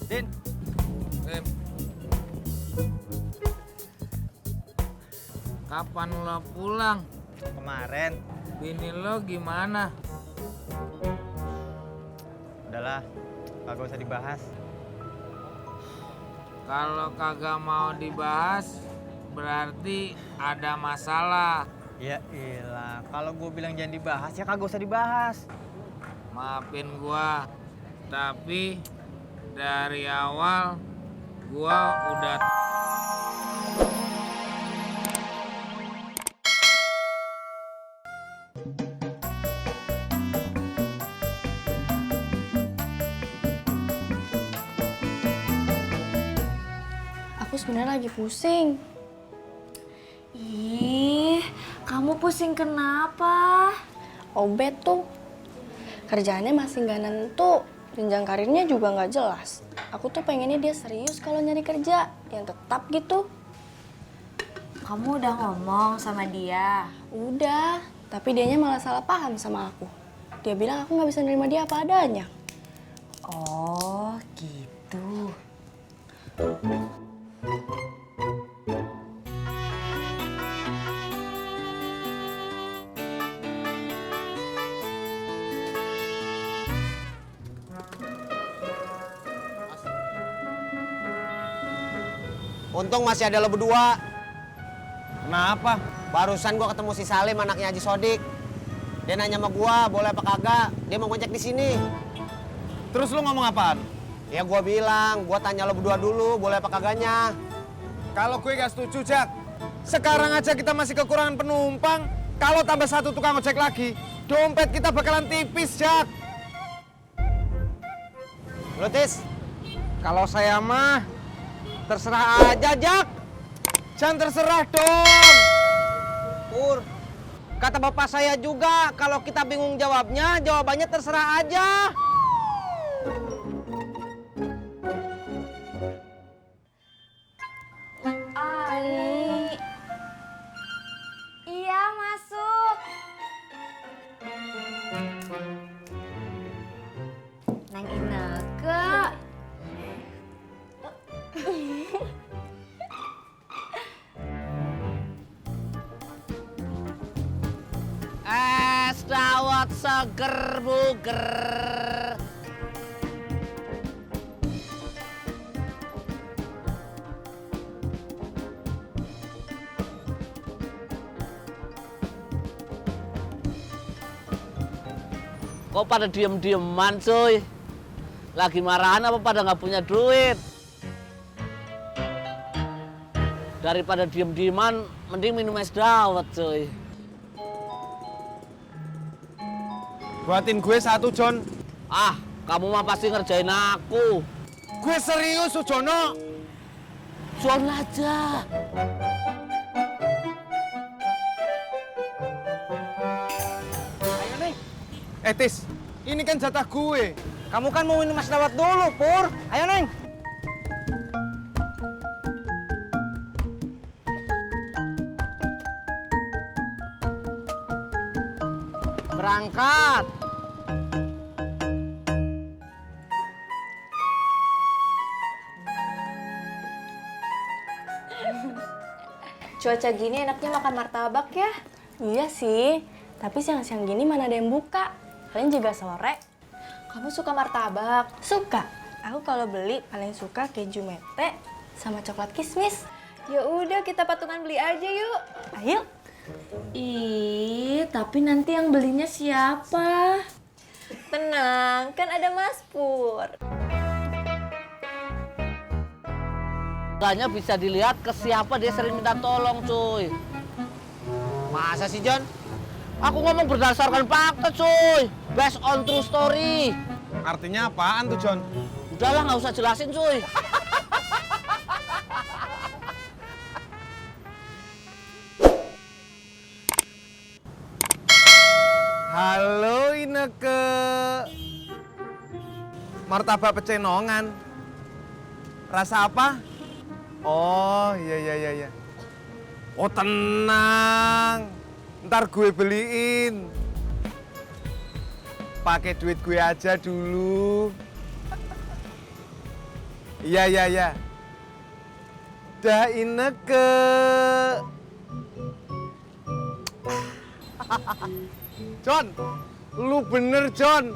Din. Rim. Kapan lo pulang? Kemarin. Bini lo gimana? Udahlah, kagak usah dibahas. Kalau kagak mau dibahas, berarti ada masalah. Ya ilah, kalau gue bilang jangan dibahas ya kagak usah dibahas. Maafin gua, tapi dari awal gua udah Aku sebenarnya lagi pusing. Ih, kamu pusing kenapa? Obet tuh. Kerjaannya masih nggak nentu. Jenjang karirnya juga nggak jelas. Aku tuh pengennya dia serius kalau nyari kerja. Yang tetap gitu. Kamu udah ngomong sama dia. Udah. Tapi dianya malah salah paham sama aku. Dia bilang aku nggak bisa nerima dia apa adanya. Oh, gitu. Untung masih ada lo berdua. Kenapa? Barusan gua ketemu si Salim, anaknya Haji Sodik. Dia nanya sama gua, boleh apa kagak? Dia mau ngecek di sini. Terus lu ngomong apaan? Ya gua bilang, gua tanya lo berdua dulu, boleh apa kagaknya? Kalau gue gak setuju, Jak. Sekarang aja kita masih kekurangan penumpang. Kalau tambah satu tukang ojek lagi, dompet kita bakalan tipis, Jak. Lo Tis, Kalau saya mah, terserah aja, Jak. Jangan terserah dong. Pur, kata bapak saya juga, kalau kita bingung jawabnya, jawabannya terserah aja. Ani. Iya, masuk. Nang Ineke. Es dawet seger buger. Kok pada diem-dieman cuy? Lagi marahan apa pada nggak punya duit? Daripada diem-dieman, mending minum es dawet cuy. Buatin gue satu, John. Ah, kamu mah pasti ngerjain aku. Gue serius, Sujono. Jual aja. Tis, ini kan jatah gue. Kamu kan mau minum es dawet dulu, Pur. Ayo, Neng. Berangkat. Cuaca gini enaknya makan martabak ya? Iya sih. Tapi siang-siang gini mana ada yang buka. Paling juga sore. Kamu suka martabak? Suka. Aku kalau beli paling suka keju mete sama coklat kismis. Ya udah kita patungan beli aja yuk. Ayo. Ih, tapi nanti yang belinya siapa? Tenang, kan ada Mas Pur. Makanya bisa dilihat ke siapa dia sering minta tolong cuy. Masa sih, John? Aku ngomong berdasarkan fakta cuy. Based on true story. Artinya apaan tuh, John? Udahlah nggak usah jelasin cuy. Halo, Ineke. Martabak pecenongan. Rasa apa? Oh, iya. Oh, tenang. Ntar gue beliin. Pakai duit gue aja dulu. Iya. Dah Ineke. John, lu bener John.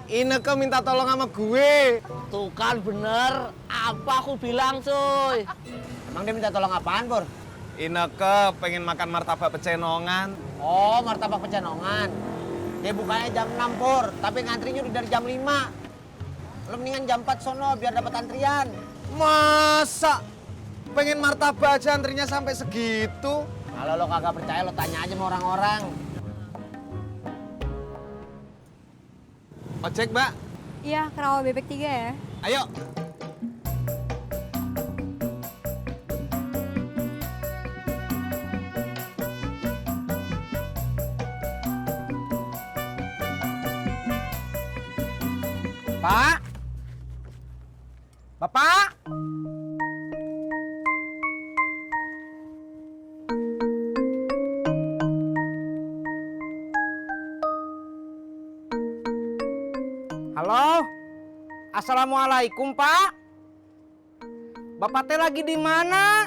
Ineke minta tolong sama gue. Tuh kan bener, apa aku bilang cuy. Emang dia minta tolong apaan, Pur? Ineke pengen makan martabak pecenongan. Oh, martabak pecenongan. Dia bukanya jam 6, Pur, tapi ngantrinya udah dari jam 5. Lo mendingan jam 4 sono biar dapat antrian. Masa? Pengen martabak aja antrinya sampai segitu? Kalau lo kagak percaya, lo tanya aja sama orang-orang. Ojek, Mbak. Iya, Kerawang bebek 3 ya. Ayo. Pak? Bapak? Halo? Assalamualaikum, Pak. Bapak teh lagi di mana?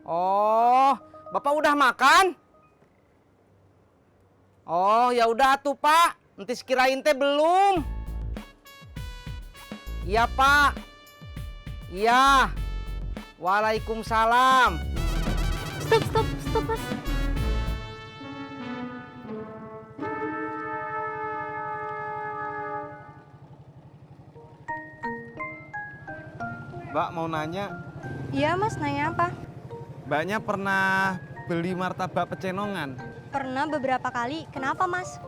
Oh, Bapak udah makan? Oh, ya udah tuh, Pak. Nanti sekirain teh belum. Iya, Pak. Iya. Waalaikumsalam. Stop, Mas. Mbak mau nanya, Iya, Mas, nanya apa? Mbaknya pernah beli martabak pecenongan? Pernah beberapa kali. Kenapa, Mas?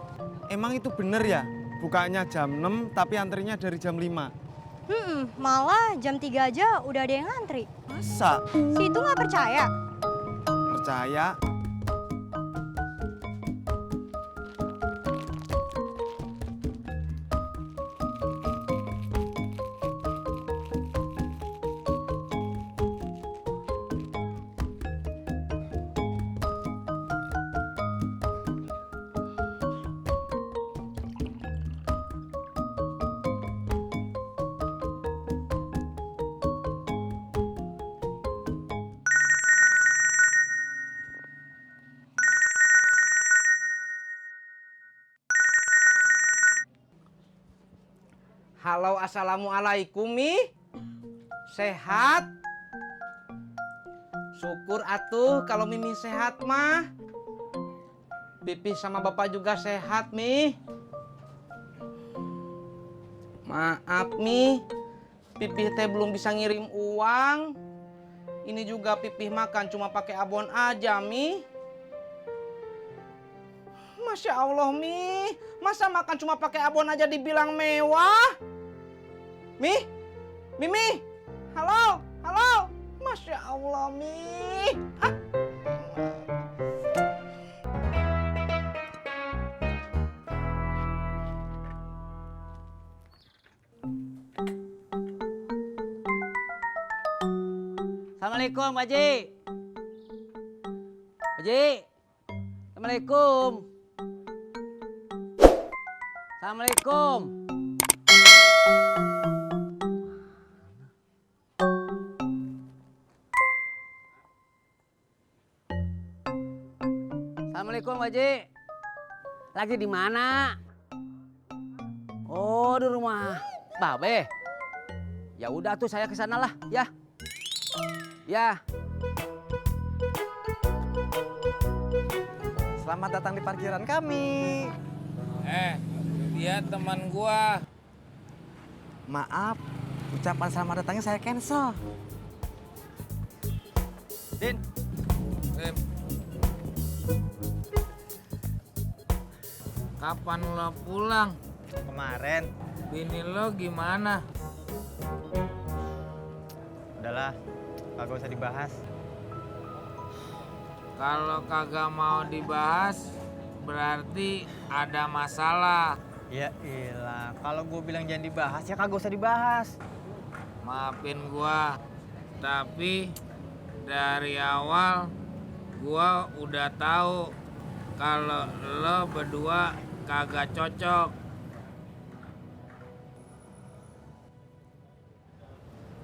Emang itu bener ya? Bukanya jam 6 tapi antrinya dari jam 5. Malah jam 3 aja udah ada yang ngantri. Masa? Si itu nggak percaya. Percaya? Halo, assalamualaikum, Mi. Sehat? Syukur atuh kalau Mimi sehat mah. Pipi sama bapak juga sehat, Mi. Maaf, Mi. Pipi teh belum bisa ngirim uang. Ini juga Pipi makan cuma pakai abon aja, Mi. Masya Allah, Mi. Masa makan cuma pakai abon aja dibilang mewah? Mi? Mimi? Halo? Masya Allah, Mi. Ah. Assalamualaikum, Pak Haji. Pak Haji. Assalamualaikum. Assalamualaikum. Assalamualaikum, Pak Haji. Lagi di mana? Oh, di rumah Babe. Ya udah tuh saya ke sana lah, ya. Ya. Selamat datang di parkiran kami. Dia teman gua. Maaf, ucapan selamat datangnya saya cancel. Din. Kapan lo pulang? Kemarin. Bini lo gimana? Udahlah, kagak usah dibahas. Kalau kagak mau dibahas, berarti ada masalah. Ya ilah, kalau gue bilang jangan dibahas ya kagak usah dibahas. Maafin gua, tapi dari awal gua udah tahu kalau lo berdua kagak cocok.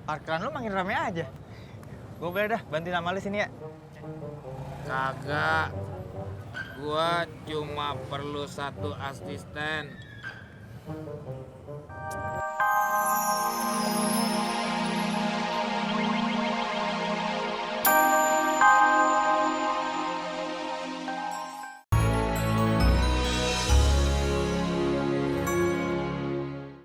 parkiran lu makin rame aja. Gue boleh dah bantuin sama lu sini ya. Kagak. Gua cuma perlu 1 asisten.